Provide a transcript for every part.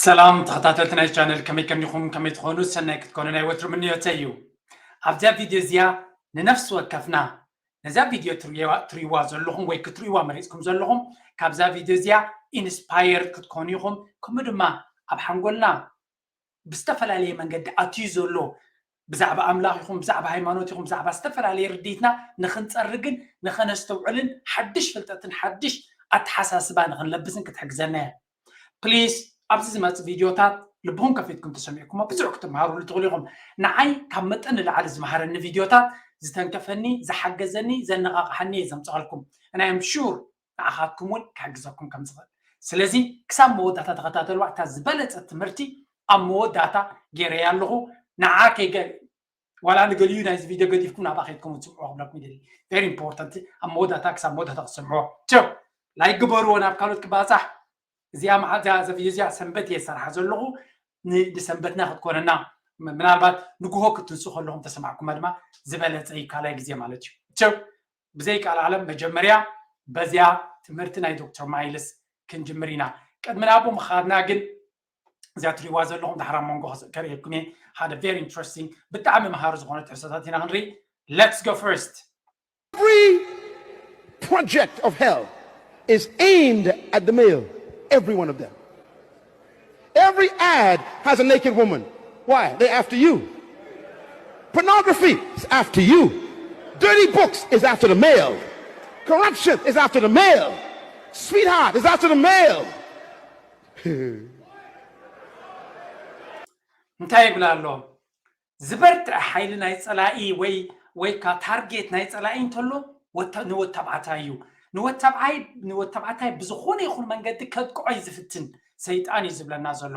ሰላም ተኸታተልቲ ናይ ቻነል፣ ከመይ ከኒኹም? ከመይ ትኾኑ? ሰናይ ክትኮኑ ናይ ወትሩ ምንዮተይ እዩ። ኣብዛ ቪድዮ እዚኣ ንነፍሲ ወከፍና ነዛ ቪድዮ ትርእይዋ ዘለኹም ወይ ክትርእይዋ መሪፅኩም ዘለኹም፣ ካብዛ ቪድዮ እዚኣ ኢንስፓየርድ ክትኮኑ ኢኹም። ከምኡ ድማ ኣብ ሓንጎልና ብዝተፈላለየ መንገዲ ኣትዩ ዘሎ ብዛዕባ ኣምላኽ ይኹን ብዛዕባ ሃይማኖት ይኹን ብዛዕባ ዝተፈላለየ ርድኢትና ንኽንጸርግን ንኸነስተውዕልን ሓድሽ ፍልጠትን ሓድሽ ኣተሓሳስባ ንኽንለብስን ክትሕግዘና እያ። ፕሊስ፣ ኣብዚ ዝመጽእ ቪድዮታት ልብኹም ከፊትኩም ተሰሚዕኩሞ ብዙሕ ክትመሃሩሉ ትኽእሉ ኢኹም። ንዓይ ካብ መጠን ንላዕሊ ዝመሃረኒ ቪድዮታት፣ ዝተንከፈኒ፣ ዝሓገዘኒ፣ ዘነቓቕሓኒ እየ ዘምጽኣልኩም። And I am sure ንዓኻትኩም እውን ክሕግዘኩም ከም ዝኽእል። ስለዚ ክሳብ መወዳእታ ተኸታተልዋ። እታ ዝበለጸት ትምህርቲ ኣብ መወዳእታ ገይረያ ኣለኹ። ንዓ ከይገ ዋላ ንገሊኡ ናይዚ ቪድዮ ገዲፍኩም ናብኣ ከይድኩም ትስምዕዎ ክብለኩም ይደሊ። ቨሪ ኢምፖርታንት፣ ኣብ መወዳእታ ክሳብ መወዳእታ ክትሰምዕዎ። ቸው ላይክ ግበርዎ ናብ ካልኦት ክባጻሕ። እዚኣ መዓልቲ እዚኣ ቪድዮ እዚኣ ሰንበት እየ ዝሰርሓ ዘለኹ። ን- ንሰንበትና ክትኮነና፣ ም- ምናልባት ንግሆ ክትንሱ ከለኹም ተሰማዕኩማ ድማ ዝበለጸ እዩ፣ ካልኣይ ግዜ ማለት እዩ። ቸው ብዘይ ቃል ዓለም መጀመርያ በዚያ ትምህርቲ ናይ ዶክተር ማይልስ ክንጅምር ኢና። ቅድሚ ናብኡ ምኻድና ግን እዚኣ ትሪእዋ ዘለኹም ዳሕራ መንጎ ከርእየኩም እየ። ሓደ ቨሪ ኢንትረስቲንግ፣ ብጣዕሚ መሃሪ ዝኾነ ትሕዝቶታት ኢና ክንርኢ። Let's go first. Every project of hell is aimed at the male. Every one of them. Every ad has a naked woman. Why? They're after you. Pornography is after you. Dirty books is after the male. Corruption is after the male. Sweetheart is after the male. እንታይ ይብላ ኣሎ? ዝበርትዐ ሓይሊ ናይ ፀላኢ ወይ ወይ ካ ታርጌት ናይ ፀላኢ እንተሎ ወተ- ንወተባዕታይ እዩ። ንወተባዓይ ንወተባዕታይ ብዝኾነ ይኹን መንገዲ ከጥቅዖ እዩ ዝፍትን ሰይጣን እዩ ዝብለና ዘሎ።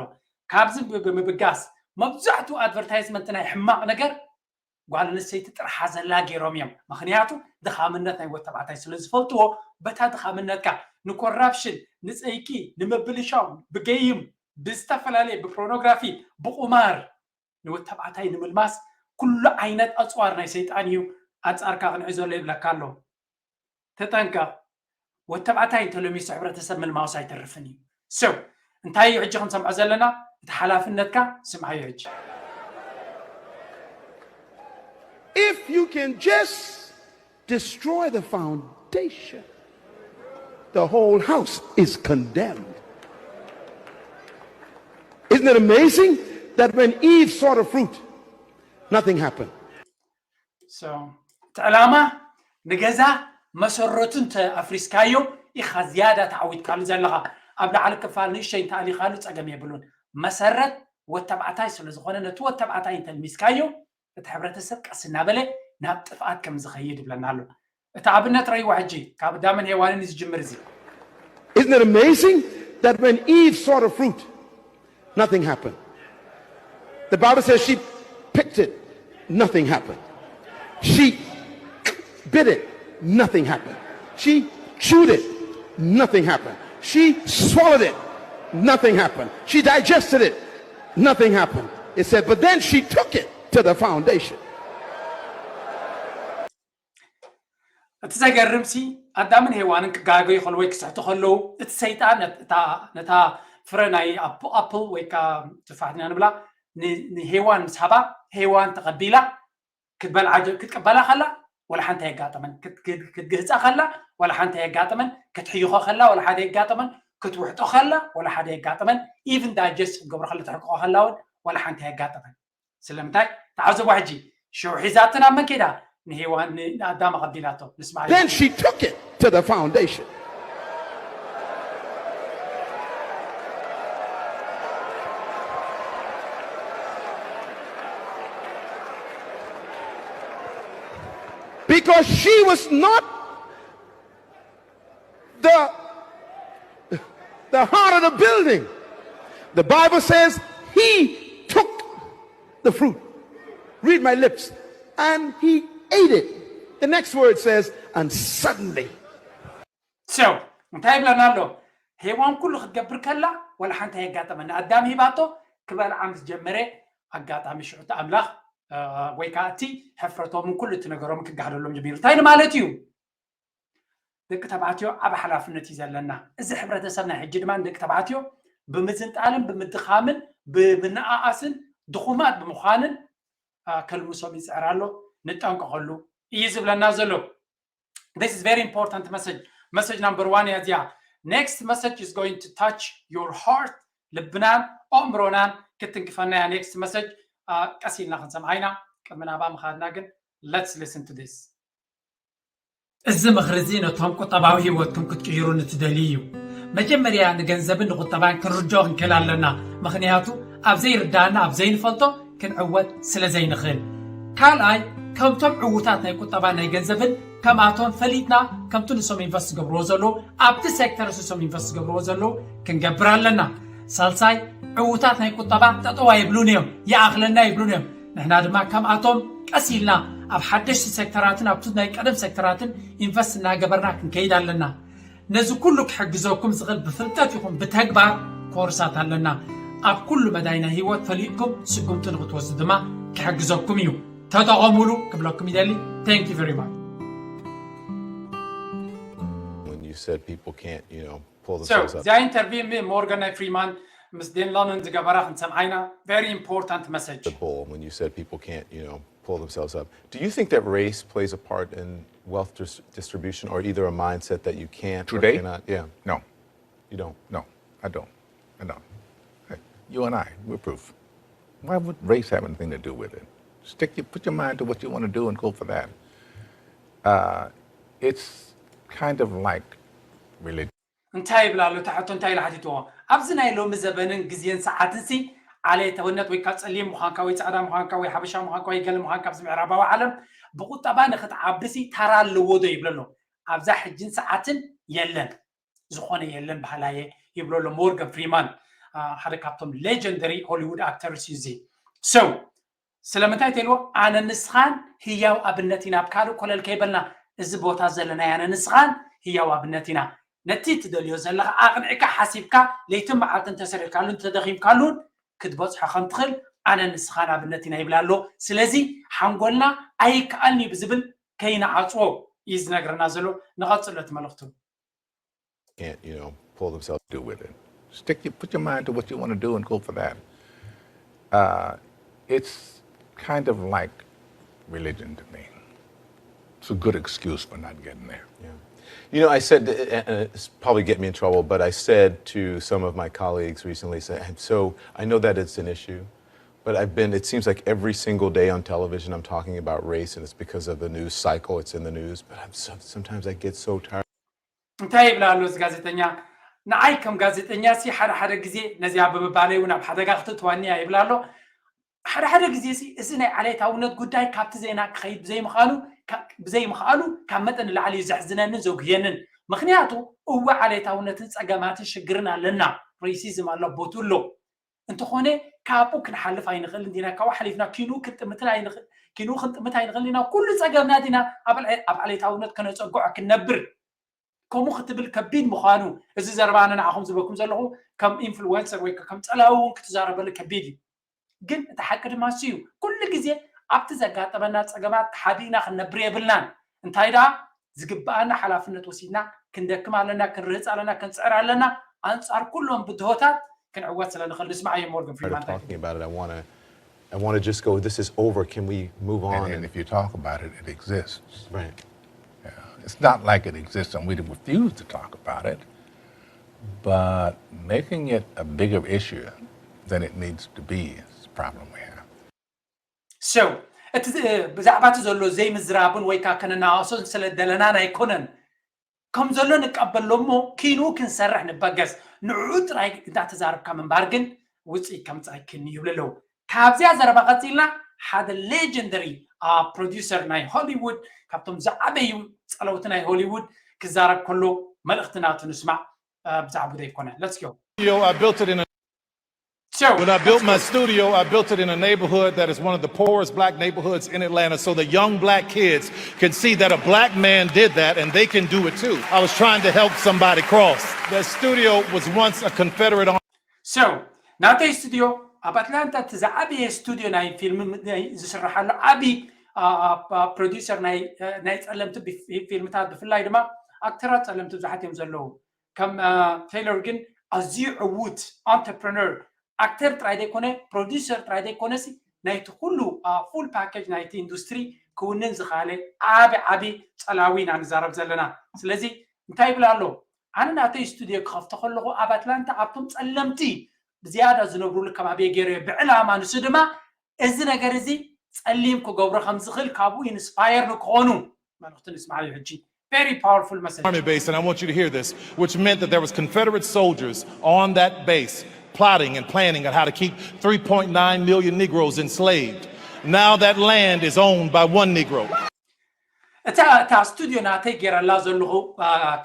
ካብዚ ብ- ብምብጋስ መብዛሕትኡ ኣድቨርታይዝመንት ናይ ሕማቕ ነገር ጓል ኣንስተይቲ ጥርሓ ዘላ ገይሮም እዮም። ምክንያቱ ድኻምነት ናይ ወተባዕታይ ስለ ዝፈልጥዎ፣ በታ ድኻምነትካ ንኮራፕሽን፣ ንፀይቂ፣ ንምብልሻው፣ ብገይም፣ ብዝተፈላለየ ብፖርኖግራፊ፣ ብቁማር ንወተባዕታይ ንምልማስ ኩሉ ዓይነት ኣፅዋር ናይ ሰይጣን እዩ ኣንፃርካ ክንዒ ዘሎ ይብለካ ኣሎ። ተጠንቀቕ። ወተባዕታይ እንተለሚሱ ሕብረተሰብ ምልማሱ ኣይተርፍን እዩ። So እንታይ እዩ ሕጂ ክንሰምዖ ዘለና? እቲ ሓላፍነትካ ስምዓዮ ሕጂ። If you can just destroy the foundation, the whole house is condemned. Isn't it amazing that when Eve saw the fruit, nothing happened? So እቲ ዕላማ ንገዛ መሰረቱ እንተ ኣፍሪስካዮ ኢኻ ዝያዳ ተዓዊትካሉ ዘለኻ። ኣብ ላዕሊ ክፋል ንእሸይ እንተኣሊኻሉ ጸገም የብሉን። መሰረት ወተባዕታይ ስለ ዝኾነ ነቲ ወተባዕታይ እንተልሚስካዮ እቲ ሕብረተሰብ ቀስ እናበለ ናብ ጥፍኣት ከም ዝኸይድ ይብለና ኣሎ። እቲ ኣብነት ረይዋ ሕጂ ካብ ኣዳምን ሄዋንን እዩ ዝጅምር እዚ። Isn't it amazing that when Eve saw the fruit, nothing happened? The Bible says she picked it, nothing happened. She bit it, nothing happened. She chewed it, nothing happened. She swallowed it, nothing happened. She digested it, nothing happened. It said, but then she took it to the foundation. እቲ ዘገርምሲ ኣዳምን ሄዋንን ክጋገዩ ከለዉ ወይ ክስሕቱ ከለዉ እቲ ሰይጣን ነት- እታ- ነታ ፍረ ናይ ኣፕ- ኣፕል ወይ ከዓ ትፋሕ ኢና ንብላ ን- ንሄዋን ምስ ሃባ ሄዋን ተቐቢላ ክትበልዓ ጀ- ክትቅበላ ከላ ወላ ሓንቲ ኣየጋጠመን። ክት- ክት- ክትግህፃ ከላ ወላ ሓንቲ ኣየጋጠመን። ክትሕይኾ ከላ ወላ ሓደ ኣየጋጠመን። ክትውሕጦ ከላ ወላ ሓደ ኣየጋጠመን። ኢቭን ዳይጀስት ክትገብሮ ከላ ትሕቅቆ ከላ እውን ወላ ሓንቲ ኣየጋጠመን። ስለምንታይ? ተዓዘቡ ሕጂ። ሽዑ ሒዛቶ ናብ መን ከይዳ? ንሄዋን ን- ንኣዳም ኣቐቢላቶ። ንስማዕ። Then she took it to the foundation. Because she was not the, the heart of the building. The Bible says he took the fruit. Read my lips. And he ate it. The next word says, and suddenly. So እንታይ ይብለና ኣሎ? ሄዋን ኩሉ ክትገብር ከላ ወላ ሓንቲ ኣየጋጠመን። ንኣዳም ሂባቶ ክበልዓ ምስ ጀመረ ኣጋጣሚ ሽዑ እቲ ኣምላኽ እ፣ ወይ ከዓ እቲ ሕፍረቶምን ኩሉ እቲ ነገሮምን ክጋህደሎም ጀሚሩ። እንታይ ንማለት እዩ? ደቂ ተባዕትዮ ዓቢ ሓላፍነት እዩ ዘለና። እዚ ሕብረተሰብ ናይ ሕጂ ድማ ንደቂ ተባዕትዮ ብምዝንጣልን ብምድኻምን ብምንኣኣስን ድኹማት ብምዃንን ከልምሶም ይፅዕር ኣሎ። ንጠንቀቐሉ እዩ ዝብለና ዘሎ። This is very important message. Message number one እያ እዚኣ. Next message is going to touch your heart. ልብናን ኣእምሮናን ክትንክፈና እያ። Next message ቀስ ኢልና ክንሰምዓ ኢና። ቅድሚ ናብኣ ምኻድና ግን let's listen to this. እዚ ምኽሪ እዚ ነቶም ቁጠባዊ ህይወትኩም ክትቅይሩ ንትደልዩ እዩ። መጀመርያ ንገንዘብን ንቁጠባን ክንርድኦ ክንክእል ኣለና። ምኽንያቱ ኣብ ዘይርዳእና ኣብ ዘይንፈልጦ ክንዕወት ስለ ዘይንኽእል። ካልኣይ ከምቶም ዕዉታት ናይ ቁጠባን ናይ ገንዘብን ከምኣቶም ፈሊጥና ከምቲ ንሶም ኢንቨስት ዝገብርዎ ዘለዉ ኣብቲ ሴክተር ንሶም ኢንቨስት ዝገብርዎ ዘለዉ ክንገብር ኣለና። ሳልሳይ ዕዉታት ናይ ቁጠባ ጠጠው ኣይብሉን እዮም፣ ይኣኽለና ይብሉን እዮም። ንሕና ድማ ከምኣቶም ቀስ ኢልና ኣብ ሓደሽቲ ሴክተራትን ኣብቲ ናይ ቀደም ሴክተራትን ኢንቨስት እናገበርና ክንከይድ ኣለና። ነዚ ኩሉ ክሕግዘኩም ዝኽእል ብፍልጠት ይኹን ብተግባር ኮርሳት ኣለና። ኣብ ኩሉ መዳይ ናይ ህይወት ፈሊጥኩም ስጉምቲ ንክትወስዱ ድማ ክሕግዘኩም እዩ። ተጠቐሙሉ ክብለኩም ይደሊ። Thank you very much. When you said people can't, you know, pull So themselves up. እዚኣ ኢንተርቪው ሚ ሞርጋን ናይ ፍሪማን ምስ ዴን ሎነን ዝገበራ ክንሰምዓ ኢና። Very important message. The bull when you said people can't, you know, pull themselves up. Do you think that race plays a part in wealth dis- distribution, or either a mindset that you can't or Today? cannot? Yeah, No, you don't. no, I don't. I don't. Hey, you and I, we're proof. Why would race have anything to do with it? Stick your, put your mind to what you want to do and go for that. Uh, it's kind of like religion. እንታይ ይብላ ኣሎ? እቲ ሕቶ እንታይ ኢሉ ሓቲትዎ? ኣብዚ ናይ ሎሚ ዘበንን ግዜን ሰዓትን ሲ ዓሌታውነት ወይ ካብ ጸሊም ምዃንካ ወይ ጻዕዳ ምዃንካ ወይ ሓበሻ ምዃንካ ወይ ገለ ምዃንካ ኣብዚ ምዕራባዊ ዓለም ብቁጠባ ንክትዓብሲ ታራ ኣለዎ ዶ ይብሎ ኣሎ። ኣብዛ ሕጅን ሰዓትን የለን፣ ዝኾነ የለን ባህላየ ይብሎ ኣሎ ሞርጋን ፍሪማን። ሓደ ካብቶም ሌጀንደሪ ሆሊውድ ኣክተርስ እዩ እዚ። So ስለምንታይ ተልዎ ኣነ ንስኻን ህያው ኣብነት ኢና። ኣብ ካልእ ኮለል ከይበልና እዚ ቦታ ዘለናይ ኣነ ንስኻን ህያው ኣብነት ኢና። ነቲ ትደልዮ ዘለኻ ኣቕኒዕካ ሓሲብካ ለይትን መዓልትን ተሰሪሕካሉን ተደኺምካሉን ክትበፅሖ ከም ትኽእል ኣነ ንስኻን ኣብነት ኢና ይብላ ኣሎ። ስለዚ ሓንጎልና ኣይከኣልን እዩ ብዝብል ከይንዓፅዎ እዩ ዝነግረና ዘሎ። ንቐፅሎ እቲ መልእኽቱ። Can't, you know, pull themselves. Do with it. Stick your, put your mind to what you want to do and go for that. Uh, it's kind of like religion to me. It's a good excuse for not getting there. Yeah. You know, I said, and it's probably get me in trouble, but I said to some of my colleagues recently, said, "I'm so, I know that it's an issue, but I've been, it seems like every single day on television I'm talking about race, and it's because of the news cycle, it's in the news, but I'm so, sometimes I get so tired." እንታይ ይብላ ኣሎ እዚ ጋዜጠኛ? ንዓይ ከም ጋዜጠኛ ሲ ሓደ ሓደ ግዜ ነዚኣ ብምባለይ እውን ኣብ ሓደጋ ክትእትዋኒ እያ ይብላ ኣሎ። ሓደ ሓደ ግዜ ሲ እዚ ናይ ዓሌታውነት ጉዳይ ካብቲ ዜና ክኸይድ ብዘይምዃኑ ብዘይምኽኣሉ ካብ መጠን ንላዕሊ እዩ ዘሕዝነንን ዘጉህየንን። ምኽንያቱ እወ ዓሌታውነትን ጸገማትን ሽግርን ኣለና፣ ሬሲዝም ኣሎ፣ ቦቱ ኣሎ። እንተኾነ ካብኡ ክንሓልፍ ኣይንኽእልን ዲና? ካብኡ ሓሊፍና ኪንኡ ክንጥምትን ኣይንኽእል ኪንኡ ክንጥምት ኣይንኽእል ኢና? ኩሉ ጸገምና ዲና ኣብ ዓሌታውነት ከነጸግዖ ክንነብር? ከምኡ ክትብል ከቢድ ምዃኑ እዚ ዘረባ ኣነ ንዓኹም ዝበኩም ዘለኹ ከም ኢንፍሉወንሰር ወይ ከም ጸላዊ እውን ክትዛረበሉ ከቢድ እዩ። ግን እቲ ሓቂ ድማ እሱ እዩ። ኩሉ ግዜ ኣብቲ ዘጋጠመና ጸገማት ተሓቢእና ክንነብር የብልናን። እንታይ ደኣ ዝግብኣና ሓላፍነት ወሲድና ክንደክም ኣለና፣ ክንርህጽ ኣለና፣ ክንጽዕር ኣለና። ኣንጻር ኩሎም ብድሆታት ክንዕወት ስለ ንኽእል። ንስማዓዮ ሞርጋን ፍሪማን እንታይ talking about it. I want to, I want to just go, this is over. Can we move on? And, and if you talk about it, it exists. Right. Yeah. It's not like it exists and we refuse to talk about it, but making it a bigger issue than it needs to be is the problem we have. So እቲ ብዛዕባ እቲ ዘሎ ዘይምዝራብን ወይ ከዓ ከነናዋሶን ስለ ደለናን ኣይኮነን። ከም ዘሎ ንቀበሎ እሞ ኪንኡ ክንሰርሕ ንበገስ። ንዕኡ ጥራይ እንዳተዛረብካ ምንባር ግን ውፅኢት ከምፅእ ኣይክእልን ይብሉ ኣለዉ። ካብዚኣ ዘረባ ቀፂልና ሓደ ሌጀንደሪ ፕሮዲውሰር ናይ ሆሊውድ ካብቶም ዝዓበዩ ፀለውቲ ናይ ሆሊውድ ክዛረብ ከሎ መልእኽቲ ናቱ ንስማዕ። ብዛዕባ ጉዳይ ይኮነ። Let's go. Studio, I built it in a So when I built my studio, I built it in a neighborhood that is one of the poorest black neighborhoods in Atlanta, so the young black kids can see that a black man did that and they can do it too. I was trying to help somebody cross. That studio was once a Confederate army. So ናተይ ስቱዲዮ ኣብ ኣትላንታ እቲ ዝዓበየ ስቱዲዮ ናይ ፊልም ዝስረሓሉ ዓብዪ ፕሮዲውሰር ናይ ጸለምቲ ፊልምታት ብፍላይ ድማ ኣክተራት ጸለምቲ ብዙሓት እዮም ዘለዉ። ከም ቴይለር ግን ኣዝዩ ዕዉት entrepreneur፣ ኣክተር ጥራይ ዘይኮነ፣ ፕሮዲሰር ጥራይ ዘይኮነሲ፣ ናይቲ ኩሉ ፉል ፓኬጅ ናይቲ ኢንዱስትሪ ክውንን ዝኸኣለ ዓቢ ዓቢ ጸላዊ ኢና ንዛረብ ዘለና። ስለዚ እንታይ ይብል ኣሎ? ኣነ ናተይ ስቱድዮ ክኸፍቶ ከለኹ ኣብ ኣትላንታ ኣብቶም ጸለምቲ ብዝያዳ ዝነብሩሉ ከባቢ ገይረ ብዕላማ፣ ንሱ ድማ እዚ ነገር እዚ ጸሊም ክገብሮ ከም ዝኽእል ካብኡ ኢንስፓየር ንክኾኑ። መልእኽቲ ንስማዓዮ ሕጂ። Very powerful message. Army base, and I want you to hear this, which meant that there was Confederate soldiers on that base plotting and planning on how to keep three point nine million Negroes enslaved. Now that land is owned by one Negro. እታ እታ ስቱድዮ ናተይ ገይረላ ዘለኹ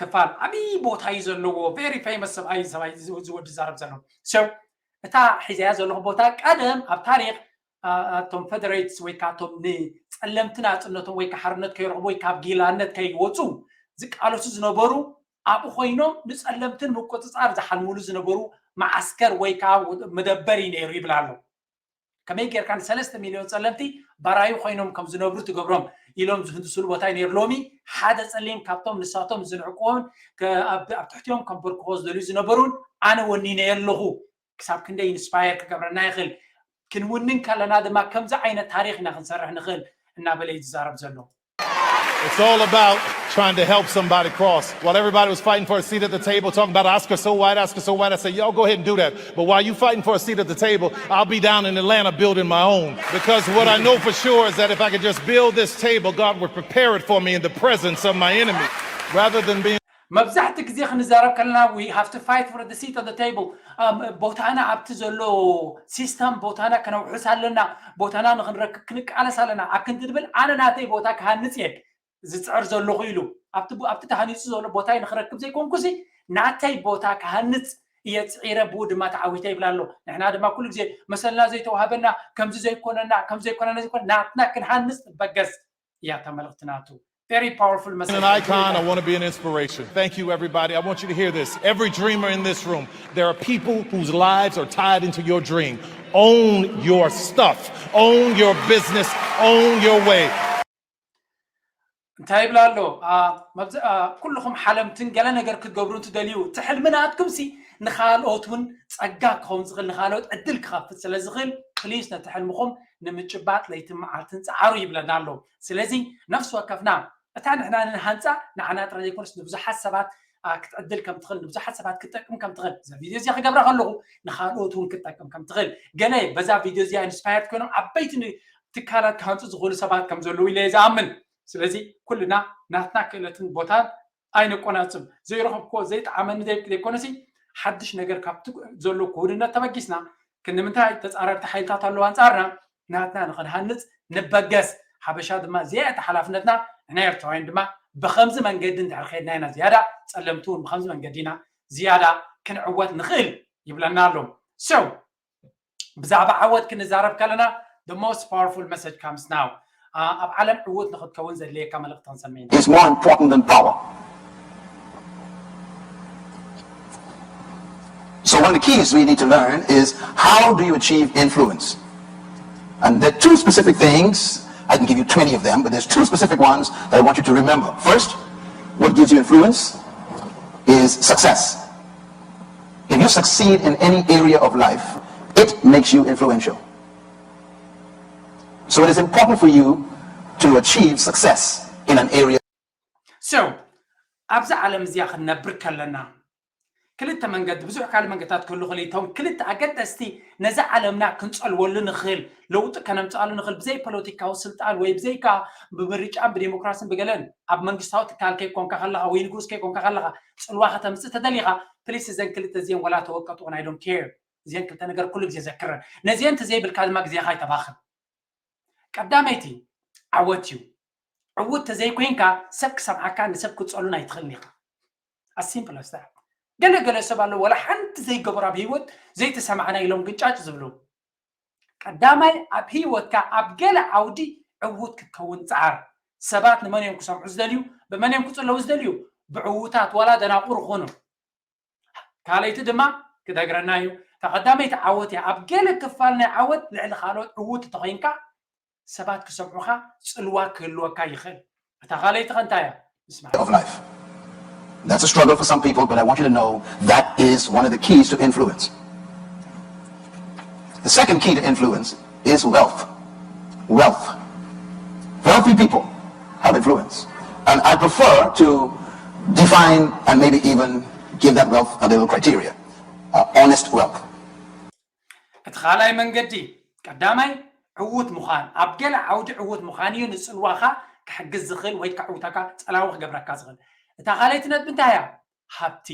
ክፋል ዓብዪ ቦታ እዩ ዘለዎ። Very famous ሰብኣይ ሰብኣይ ዝወዲ ዛረብ ዘሎ። So እታ ሒዘያ ዘለኹ ቦታ ቀደም ኣብ ታሪኽ ኣቶም ፈደሬትስ ወይ ከዓ እቶም ንፀለምቲ ናፅነቶም ወይ ከዓ ሓርነት ከይረኽቡ ወይ ካብ ጊላነት ከይወፁ ዝቃለሱ ዝነበሩ ኣብኡ ኮይኖም ንፀለምትን ምቁፅፃር ዝሓልሙሉ ዝነበሩ መዓስከር ወይ ከዓ መደበር እዩ ነይሩ ይብል ኣሎ። ከመይ ጌርካ ንሰለስተ ሚሊዮን ፀለምቲ ባራዩ ኮይኖም ከም ዝነብሩ ትገብሮም ኢሎም ዝህንድስሉ ቦታ እዩ ነይሩ። ሎሚ ሓደ ፀሊም ካብቶም ንሳቶም ዝንዕቅዎን ኣብ ትሕቲኦም ከንበርክኾ ዝደልዩ ዝነበሩን ኣነ ወኒነ ኣለኹ ክሳብ ክንደይ ኢንስፓየር ክገብረና ይኽእል። ክንውንን ከለና ድማ ከምዚ ዓይነት ታሪኽ ኢና ክንሰርሕ ንኽእል እናበለ እዩ ዝዛረብ ዘሎ። It's all about trying to help somebody cross. While everybody was fighting for a seat at the table, talking about Oscar so white, Oscar so white, I said, y'all go ahead and do that. But while you fighting for a seat at the table, I'll be down in Atlanta building my own. Because what I know for sure is that if I could just build this table, God would prepare it for me in the presence of my enemy. Rather than being መብዛሕቲ ግዜ ክንዛረብ ከለና we have to fight for the seat at the table። ቦታና ኣብቲ ዘሎ ሲስተም ቦታና ከነውሕስ ኣለና፣ ቦታና ንክንረክብ ክንቃለስ ኣለና። ኣብ ክንዲ ድብል ኣነ ናተይ ቦታ ክሃንፅ እየ ዝፅዕር ዘለኹ ኢሉ ኣብቲ ተሃኒፁ ዘሎ ቦታይ ንክረክብ ዘይኮንኩሲ ናተይ ቦታ ክሃንፅ እየ ፅዒረ ብኡ ድማ ተዓዊተ ይብል ኣሎ። ንሕና ድማ ኩሉ ግዜ መሰልና ዘይተዋህበና ከምዚ ዘይኮነና ከምዚ ዘይኮነና ዘይኮነ ናትና ክንሃንፅ ንበገስ እያ እታ መልእኽቲ ናቱ። Very powerful message. An icon, I want to be an inspiration. Thank you, everybody. I want you to hear this. Every dreamer in this room, there are people whose lives are tied into your dream. Own your stuff, own your business, own your way. እንታይ ይብላ ኣሎ? ኩልኹም ሓለምትን ገለ ነገር ክትገብሩ እንትደልዩ እቲ ሕልሚ ናትኩም ሲ ንኻልኦት እውን ጸጋ ክኸውን ዝኽእል ንኻልኦት ዕድል ክኸፍት ስለ ዝኽእል ፕሊስ ነቲ ሕልምኹም ንምጭባጥ ለይትን መዓልትን ጸዓሩ ይብለና ኣሎ። ስለዚ ነፍሲ ወከፍና እታ ንሕና ንሃንፃ ንዓና ጥራይ ዘይኮነስ ንብዙሓት ሰባት ክትዕድል ከም ትኽእል ንብዙሓት ሰባት ክትጠቅም ከም ትኽእል እዛ ቪድዮ እዚኣ ክገብራ ከለኹ ንኻልኦት እውን ክትጠቅም ከም ትኽእል ገለ በዛ ቪድዮ እዚኣ ኢንስፓየርድ ኮይኖም ዓበይቲ ትካላት ክሃንፁ ዝኽእሉ ሰባት ከም ዘለዉ ኢለ ዝኣምን። ስለዚ ኩልና ናትና ክእለትን ቦታን ኣይንቆናፅብ። ዘይረኸብክዎ ዘይጠዓመኒ ዘይኮነሲ ሓድሽ ነገር ካብቲ ዘሎ ክውንነት ተበጊስና ክንምንታይ ተፃረርቲ ሓይልታት ኣለዉ ኣንፃርና ናትና ንኽንሃንፅ ንበገስ። ሓበሻ ድማ እዚኣ እታ ሓላፍነትና ንሕና ኤርትራውያን ድማ ብኸምዚ መንገዲ እንድሕር ከድና ኢና ዝያዳ ፀለምቲ እውን ብኸምዚ መንገዲ ኢና ዝያዳ ክንዕወት ንኽእል ይብለና ኣሎ። So ብዛዕባ ዓወት ክንዛረብ ከለና the most powerful message comes now. ኣብ ዓለም ዕዉት ንክትከውን ዘድልየካ መልእኽቲ ክንሰምዕ ኢና። Is more important than power. So one of the keys we need to learn is how do you achieve influence? And there are two specific things. I can give you twenty of them, but there's two specific ones that I want you to remember. First, what gives you influence is success. If you succeed in any area of life, it makes you influential. So it is important for you to achieve success in an area. So ኣብዚ ዓለም እዚኣ ክንነብር ከለና ክልተ መንገዲ ብዙሕ ካልእ መንገድታት ክህሉ ክእል እቶም ክልተ ኣገደስቲ ነዚ ዓለምና ክንፀልወሉ ንኽእል ለውጢ ከነምፅኣሉ ንኽእል ብዘይ ፖለቲካዊ ስልጣን ወይ ብዘይካ ብምርጫን ብዴሞክራሲን ብገለን ኣብ መንግስታዊ ትካል ከይኮንካ ከለካ ወይ ንጉስ ከይኮንካ ከለካ ፅልዋ ከተምፅእ ተደሊካ ፕሊስ እዘን ክልተ እዚአን ወላ ተወቀጥኦን I don't care። እዚአን ክልተ ነገር ኩሉ ግዜ ዘክረን ነዚአን ተዘይብልካ ድማ ግዜካ ኣይተባኽን። ቀዳመይቲ ዓወት እዩ። ዕዉት ተዘይኮይንካ ሰብ ክሰምዓካ ንሰብ ክትፀሉን ኣይትኽእልን ኢኻ። As simple as that። ገለ ገለ ሰብ ኣሎ ወላ ሓንቲ ዘይገበሩ ኣብ ህይወት ዘይተሰማዕና ኢሎም ግንጫጭ ዝብሉ። ቀዳማይ ኣብ ህይወትካ ኣብ ገለ ዓውዲ ዕዉት ክትከውን ፀዓር። ሰባት ንመን እዮም ክሰምዑ ዝደልዩ? ብመን እዮም ክፅለዉ ዝደልዩ? ብዕዉታት ዋላ ደናቁር ኾኑ። ካልኣይቲ ድማ ክደግረና እዩ። እታ ቀዳመይቲ ዓወት እያ። ኣብ ገለ ክፋል ናይ ዓወት ልዕሊ ካልኦት ዕዉት እንተኾይንካ ሰባት ክሰምዑኻ ፅልዋ ክህልወካ ይኽእል። እታ ካልኣይቲ ከ እንታይ እያ? ንስማ። Of life. That's a struggle for some people, but I want you to know that is one of the keys to influence. The second key to influence is wealth. Wealth. Wealthy people have influence. And I prefer to define and maybe even give that wealth a little criteria. Uh, honest wealth. እቲ ካልኣይ መንገዲ ቀዳማይ ዕዉት ምዃን ኣብ ገለ ዓውዲ ዕዉት ምዃን እዩ ንፅልዋኻ ክሕግዝ ዝኽእል ወይ ከዕውተካ ፀላዊ ክገብረካ ዝኽእል። እታ ካልኣይቲ ነጥቢ እንታይ እያ? ሃብቲ።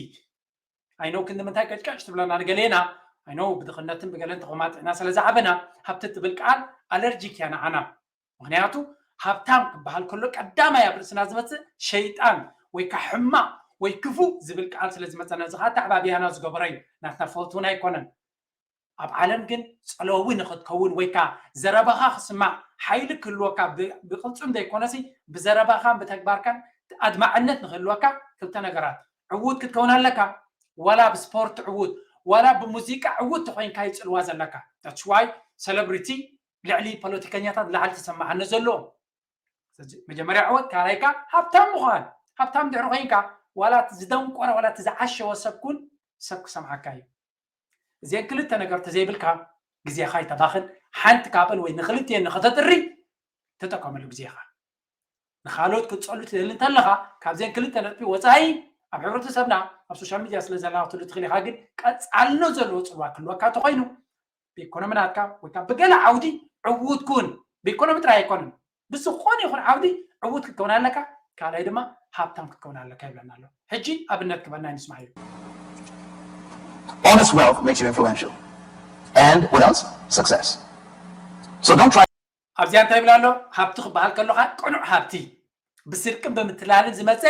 ኣይነው ክንዲ ምንታይ ቀጭቀጭ ትብለና ንገሌና? ኣይነው ብድኽነትን ብገለን ተኾማጢዕና ስለ ዝዓበና ሃብቲ ትብል ቃል ኣለርጂክ እያ ንዓና። ምክንያቱ ሃብታም ክበሃል ከሎ ቀዳማይ ኣብ ርእስና ዝመፅእ ሸይጣን ወይ ከዓ ሕማቕ ወይ ክፉእ ዝብል ቃል ስለ ዝመፀና፣ እዚ ከዓ ኣተዓባብያና ዝገበሮ እዩ። ናትና ፎልት እውን ኣይኮነን። ኣብ ዓለም ግን ፀለዊ ንክትከውን ወይ ከዓ ዘረባኻ ክስማዕ ሓይሊ ክህልወካ ብ- ብቅልፅም ዘይኮነሲ ብዘረባኻን ብተግባርካን ኣድማዕነት ንክህልወካ ክልተ ነገራት ዕዉት ክትከውን ኣለካ። ዋላ ብስፖርት ዕዉት ዋላ ብሙዚቃ ዕዉት ተኮይንካ ይፅልዋ ዘለካ። That's why celebrity ልዕሊ ፖለቲከኛታት ላዕሊ ተሰማዕነት ዘለዎ። ስለዚ መጀመርያ ዕወት ካልኣይካ ሃብታም ምዃን። ሃብታም ድሕሪ ኮይንካ ዋላ እቲ ዝደንቆረ ዋላ እቲ ዝዓሸወ ሰብ ኩን ሰብ ክሰምዓካ እዩ። እዚአን ክልተ ነገር ተዘይብልካ ግዜኻ ይተባኽን። ሓንቲ ካብን ወይ ንክልቲአን ንኸተጥሪ ተጠቀመሉ ግዜኻ። ንኻልኦት ክትፀሉ ትደሊ እንተለኻ ካብዚአን ክልተ ነጥቢ ወፃኢ ኣብ ሕብረተሰብና ኣብ ሶሻል ሚድያ ስለ ዘላኽትሉ ትኽእል ኢኻ። ግን ቀፃልነት ዘለዎ ፅልዋ ክህልወካ እንተኮይኑ ብኢኮኖሚ ናትካ ወይ ከዓ ብገለ ዓውዲ ዕዉት ኩን። ብኢኮኖሚ ጥራይ ኣይኮነን፣ ብዝኾነ ይኹን ዓውዲ ዕዉት ክትከውን ኣለካ። ካልኣይ ድማ ሃብታም ክትከውን ኣለካ ይብለና ኣሎ። ሕጂ ኣብነት ክበና ንስማዕ እዩ። Honest wealth makes you influential. And what else? Success. So don't try ኣብዚኣ እንታይ ይብል ኣሎ? ሃብቲ ክበሃል ከሎካ ቅኑዕ ሃብቲ ብስርቅን ብምትላልን ዝመፀ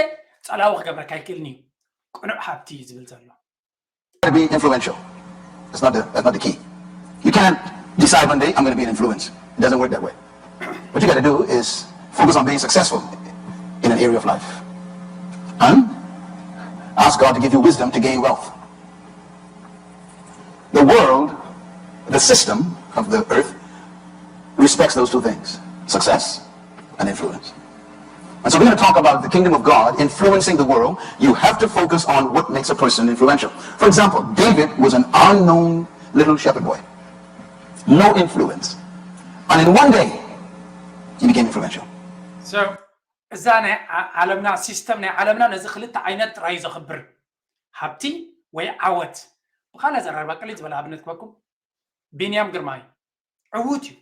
ፀላዊ ክገብረካ ኣይክእልን እዩ። ቅኑዕ ሃብቲ እዩ ዝብል ዘሎ። to be influential. That's not the, that's not the key. You can't decide one day, "I'm going to be an influence." It doesn't work that way. What you got to do is focus on being successful in an area of life and ask God to give you wisdom to gain wealth. The world, the system of the earth, respects those two things: success and influence. And so we're going to talk about the kingdom of God influencing the world. You have to focus on what makes a person influential. For example, David was an unknown little shepherd boy, no influence. And in one day, he became influential. So እዛ ናይ ዓ- ዓለምና ሲስተም ናይ ዓለምና ነዚ ክልተ ዓይነት ጥራይ እዩ ዘኽብር። ሃብቲ ወይ ዓወት። ብካልእ ኣዘራርባ ቅልል ዝበለ ኣብነት ክበኩም። ቢንያም ግርማይ ዕዉት እዩ።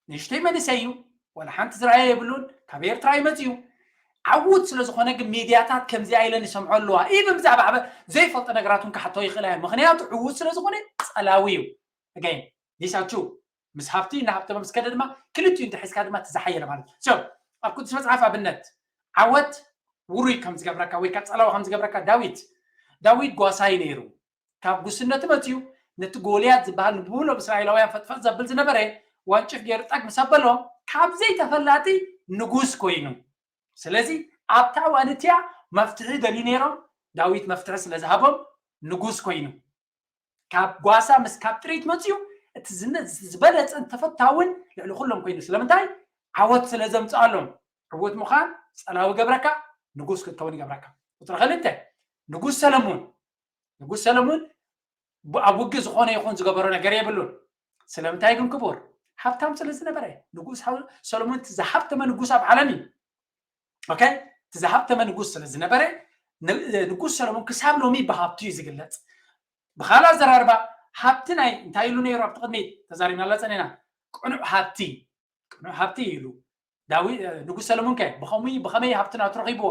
ንእሽተይ መንእሰይ እዩ። ዋላ ሓንቲ ዝረኣየ የብሉን። ካብ ኤርትራ እዩ መፅኡ። ዓዉት ስለ ዝኾነ ግን ሚድያታት ከምዚኣ ኢለን ይሰምዖ ኣለዋ። ኢቭን ብዛዕባ ዓበ ዘይፈልጦ ነገራት እውን ክሓቶ ይኽእላ እየ። ምኽንያቱ ዕዉት ስለ ዝኾነ ጸላዊ እዩ። ኣገይን ዲሳቹ ምስ ሃብቲ ንሃብተ መምስከደ ድማ ክልቲኡ እንተሒዝካ ድማ ትዝሓየለ ማለት እዩ። So ኣብ ቅዱስ መጽሓፍ ኣብነት ዓወት ውሩይ ከም ዝገብረካ ወይ ከዓ ጸላዊ ከም ዝገብረካ ዳዊት ዳዊት ጓሳይ ነይሩ። ካብ ጉስነቱ መፅዩ ነቲ ጎልያድ ዝበሃል ንብሙሉእ እስራኤላውያን ፈጥፈጥ ዘብል ዝነበረ ዋንጭፍ ገይሩ ጠግ ምስ ኣበሎ ካብ ዘይተፈላጢ ንጉስ ኮይኑ። ስለዚ ኣብታ እዋን እቲኣ መፍትሒ ደልዩ ነይሮም። ዳዊት መፍትሒ ስለ ዝሃቦም ንጉስ ኮይኑ ካብ ጓሳ ምስ ካብ ጥሪት መፅዩ እቲ ዝነ- ዝበለፀን ተፈታውን ልዕሊ ኩሎም ኮይኑ። ስለምንታይ? ዓወት ስለ ዘምፅኣሎም። ዕውት ምዃን ፀላዊ ገብረካ፣ ንጉስ ክትከውን ይገብረካ። ቁፅሪ ክልተ ንጉስ ሰለሙን ንጉስ ሰለሙን ብ- ኣብ ውግእ ዝኾነ ይኹን ዝገበሮ ነገር የብሉን። ስለምንታይ ግን ክቡር? ሃብታም ስለ ዝነበረ። ንጉስ ሃው- ሰሎሞን እቲ ዝሃብተመ ንጉስ ኣብ ዓለም እዩ። ኦኬ፣ እቲ ዝሃብተመ ንጉስ ስለ ዝነበረ ን- ንጉስ ሰሎሞን ክሳብ ሎሚ ብሃብቱ እዩ ዝግለፅ። ብካልእ ኣዘራርባ ሃብቲ ናይ እንታይ ኢሉ ነይሩ ኣብቲ ቅድሚት ተዛሪብናላ ፀኒና ቅኑዕ ሃብቲ ቅኑዕ ሃብቲ ኢሉ ዳዊት ንጉስ ሰለሙን ከ ብኸመይ ብኸመይ ሃብቲ ናቱ ረኺብዎ?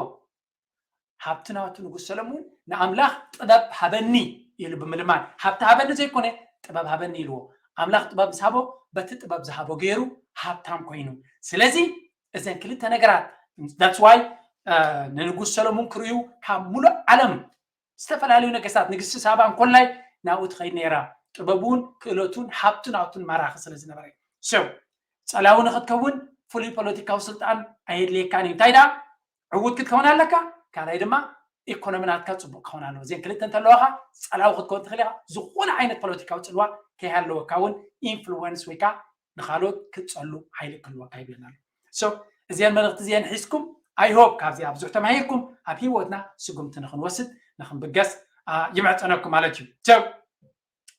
ሃብቲ ናቱ ንጉስ ሰለሙን ንኣምላኽ ጥበብ ሃበኒ ኢሉ ብምልማን፣ ሃብቲ ሃበኒ ዘይኮነ ጥበብ ሃበኒ ኢልዎ። ኣምላኽ ጥበብ ምስ ሃቦ በቲ ጥበብ ዝሃቦ ገይሩ ሃብታም ኮይኑ። ስለዚ እዘን ክልተ ነገራት that's why ንንጉስ ሰለሙን ክርእዩ ካብ ሙሉእ ዓለም ዝተፈላለዩ ነገስታት ንግስቲ ሳባ እንኮላይ ናብኡ ትኸይድ ነይራ። ጥበቡን ክእለቱን ሃብቱ ናቱን ማራኺ ስለ ዝነበረ። So ጸላዊ ንክትከውን ፍሉይ ፖለቲካዊ ስልጣን ኣየድልየካን እዩ። እንታይ ደኣ ዕዉት ክትከውን ኣለካ፣ ካልኣይ ድማ ኢኮኖሚ ናትካ ፅቡቅ ክኸውን ኣለዎ። እዚን ክልተ እንተለዋካ ጸላዊ ክትከውን ትኽእል ኢኻ። ዝኾነ ዓይነት ፖለቲካዊ ፅልዋ ከይሃለወካ እውን ኢንፍሉወንስ ወይ ከዓ ንካልኦት ክትፀሉ ሓይሊ ክህልወካ ይብለና ኣሎ። So እዚአን መልእክቲ እዚአን ሒዝኩም I hope ካብዚኣ ብዙሕ ተማሂርኩም ኣብ ህይወትና ስጉምቲ ንክንወስድ ንክንብገስ ይምዕፀነኩም ማለት እዩ። So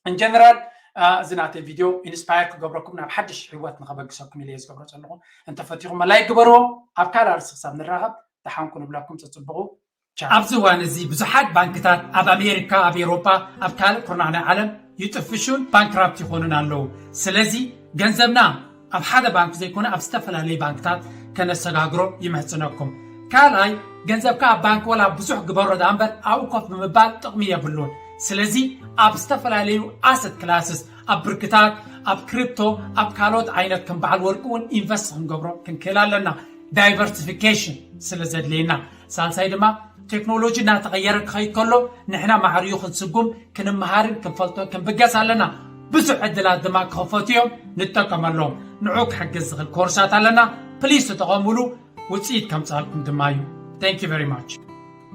in general እዚ ናተይ ቪድዮ ኢንስፓየር ክገብረኩም ናብ ሓድሽ ህይወት ንከበግሰኩም ኢለ ዝገብሮ ዘለኹ። እንተፈቲኹም ላይክ ግበርዎ። ኣብ ካልእ ኣርእስቲ ክሳብ ንራኸብ ደሓንኩ ንብለኩም። ፅፅብቑ። ኣብዚ እዋን እዚ ብዙሓት ባንክታት ኣብ ኣሜሪካ፣ ኣብ ኤውሮጳ፣ ኣብ ካልእ ኩርናዕ ናይ ዓለም ይጥፍሹን ባንክራፕት ይኾኑን ኣለዉ። ስለዚ ገንዘብና ኣብ ሓደ ባንክ ዘይኮነ ኣብ ዝተፈላለዩ ባንክታት ከነሰጋግሮ ይምሕጽነኩም። ካልኣይ ገንዘብካ ኣብ ባንክ ወላ ብዙሕ ግበሮ ደኣ እምበር ኣብኡ ኮፍ ብምባል ጥቕሚ የብሉን። ስለዚ ኣብ ዝተፈላለዩ ኣሰት ክላስስ ኣብ ብርክታት ኣብ ክሪፕቶ ኣብ ካልኦት ዓይነት ከም በዓል ወርቂ እውን ኢንቨስት ክንገብሮ ክንክእል ኣለና። ዳይቨርሲፊኬሽን ስለ ዘድልየና። ሳልሳይ ድማ ቴክኖሎጂ እናተቐየረ ክኸይድ ከሎ ንሕና ማዕርዩ ክንስጉም ክንመሃርን ክንፈልጦን ክንብገስ ኣለና። ብዙሕ ዕድላት ድማ ክኸፈቱ እዮም፣ ንጠቀመሎም። ንዑ ክሕግዝ ዝኽእል ኮርሳት ኣለና። ፕሊስ ተጠቐሙሉ፣ ውፅኢት ከምፅኣልኩም ድማ እዩ። Thank you very much።